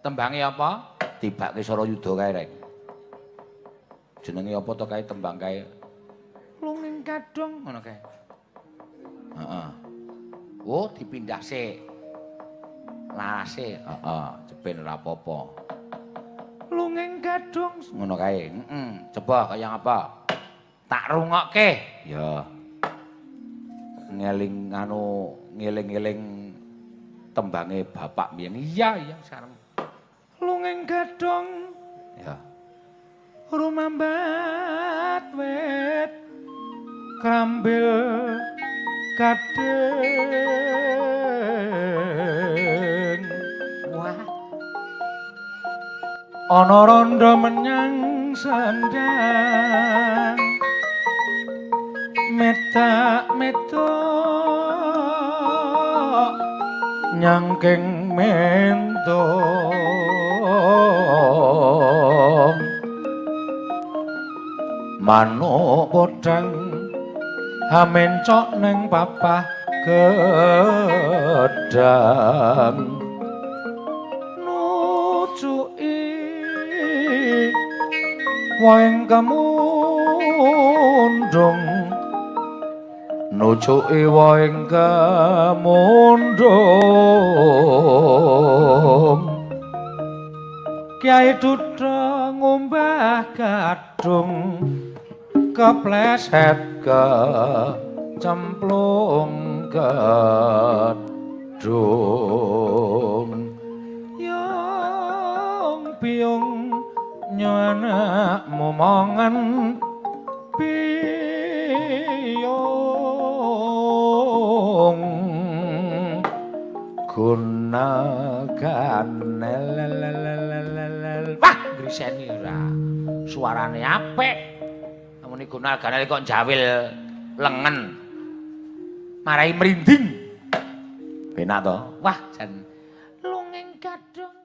Tembange apa? Tibake Sarayuda kae, Reng. Jenenge apa to kae tembang kae? Lunging Gadhong ngono kae. Heeh. Oh, dipindah sik. Larase, heeh, jeben ora apa-apa. Lunging Gadhong ngono kae. Heeh. Coba kaya apa? Tak rungokke. Ya. Ngeling anu ngeling-eling tembange bapak mbiyen. Iya, iya, sareng. Lunging Gadhong. Ya. Rumambat wit krambil gading. Wah. Ana rondo menyang sendang. Metak metok nyangking mendong. Manuk podang amencok neng papah gedang. Nucuki woing kemundung. Nucuki woing kemundung. Kyai Duda ngumbah gadhung kepleset kecemplung gedhung. Yung biyung nyo anakmu mongen biyung gunakan. Wah, griseni ora. Suarane apik. Namune gunal ganel kok jawil lengen. Marai merinding. Penak to? Wah, jan Lunging Gadhong.